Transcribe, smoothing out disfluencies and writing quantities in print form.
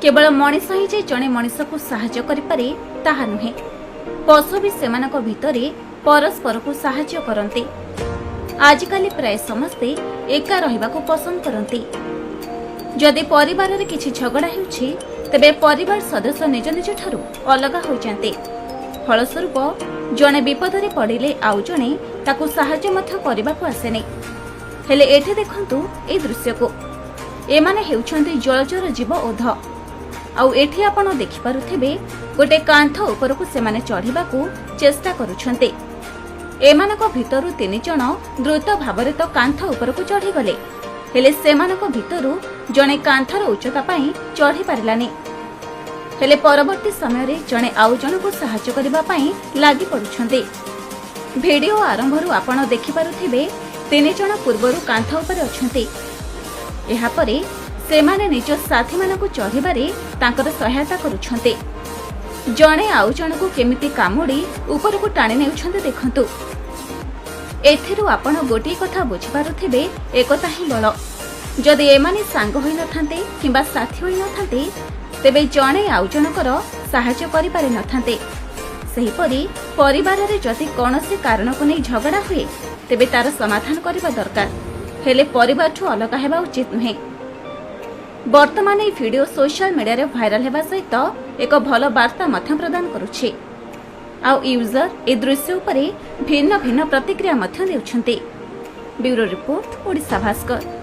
କେବଳ ମଣିଷ ହିଁ ଯେ ଜଣେ ମଣିଷକୁ ସାହାଯ୍ୟ କରିପାରେ ତାହା ନୁହେଁ, ପଶୁ ବି ସେମାନଙ୍କ ଭିତରେ ପରସ୍ପରକୁ ସାହାଯ୍ୟ କରନ୍ତି। ଆଜିକାଲି ପ୍ରାୟ ସମସ୍ତେ ଏକା ରହିବାକୁ ପସନ୍ଦ କରନ୍ତି। ଯଦି ପରିବାରରେ କିଛି ଝଗଡ଼ା ହେଉଛି, ତେବେ ପରିବାର ସଦସ୍ୟ ନିଜ ନିଜଠାରୁ ଅଲଗା ହୋଇଯାନ୍ତି। ଫଳସ୍ୱରୂପ ଜଣେ ବିପଦରେ ପଡ଼ିଲେ ଆଉ ଜଣେ ତାକୁ ସାହାଯ୍ୟ ମଧ୍ୟ କରିବାକୁ ଆସେନି। ହେଲେ ଏଠି ଦେଖନ୍ତୁ ଏଇ ଦୃଶ୍ୟକୁ। ଏମାନେ ହେଉଛନ୍ତି ଜଳଚର ଜୀବ ଓଧ। ଆଉ ଏଠି ଆପଣ ଦେଖିପାରୁଥିବେ, ଗୋଟେ କାନ୍ଥ ଉପରକୁ ସେମାନେ ଚଢ଼ିବାକୁ ଚେଷ୍ଟା କରୁଛନ୍ତି। ଏମାନଙ୍କ ଭିତରୁ ତିନି ଜଣ ଦ୍ରୁତ ଭାବରେ ତ କାନ୍ଥ ଉପରକୁ ଚଢ଼ିଗଲେ, ହେଲେ ସେମାନଙ୍କ ଭିତରୁ ଜଣେ କାନ୍ଥର ଉଚ୍ଚତା ପାଇଁ ଚଢ଼ି ପାରିଲାନି। ହେଲେ ପରବର୍ତ୍ତୀ ସମୟରେ ଜଣେ ଆଉ ଜଣକୁ ସାହାଯ୍ୟ କରିବା ପାଇଁ ଲାଗି ପଡୁଛନ୍ତି। ଭିଡିଓ ଆରମ୍ଭରୁ ଆପଣ ଦେଖିପାରୁଥିବେ, ତିନି ଜଣ ପୂର୍ବରୁ କାନ୍ଥ ଉପରେ ଅଛନ୍ତି। ଏହାପରେ ସେମାନେ ନିଜ ସାଥୀମାନଙ୍କୁ ଚଢ଼ିବାରେ ତାଙ୍କର ସହାୟତା କରୁଛନ୍ତି। ଜଣେ ଆଉ ଜଣକୁ କେମିତି କାମୁଡ଼ି ଉପରକୁ ଟାଣି ନେଉଛନ୍ତି ଦେଖନ୍ତୁ। ଏଥିରୁ ଆପଣ ଗୋଟିଏ କଥା ବୁଝିପାରୁଥିବେ, ଏକତା ହିଁ ବଳ। ଯଦି ଏମାନେ ସାଙ୍ଗ ହୋଇନଥାନ୍ତେ କିମ୍ବା ସାଥୀ ହୋଇନଥାନ୍ତେ, ତେବେ ଜଣେ ଆଉ ଜଣଙ୍କର ସାହାଯ୍ୟ କରିପାରିନଥାନ୍ତେ। ସେହିପରି ପରିବାରରେ ଯଦି କୌଣସି କାରଣକୁ ନେଇ ଝଗଡ଼ା ହୁଏ, ତେବେ ତାର ସମାଧାନ କରିବା ଦରକାର, ହେଲେ ପରିବାରଠୁ ଅଲଗା ହେବା ଉଚିତ ନୁହେଁ। ବର୍ତ୍ତମାନ ଏହି ଭିଡିଓ ସୋସିଆଲ ମିଡିଆରେ ଭାଇରାଲ ହେବା ସହିତ ଏକ ଭଲ ବାର୍ତ୍ତା ମଧ୍ୟ ପ୍ରଦାନ କରୁଛି। ଆଉ ୟୁଜର ଏ ଦୃଶ୍ୟ ଉପରେ ଭିନ୍ନ ଭିନ୍ନ ପ୍ରତିକ୍ରିୟା ମଧ୍ୟ ଦେଉଛନ୍ତି। Bureau report, Odisha Bhaskar.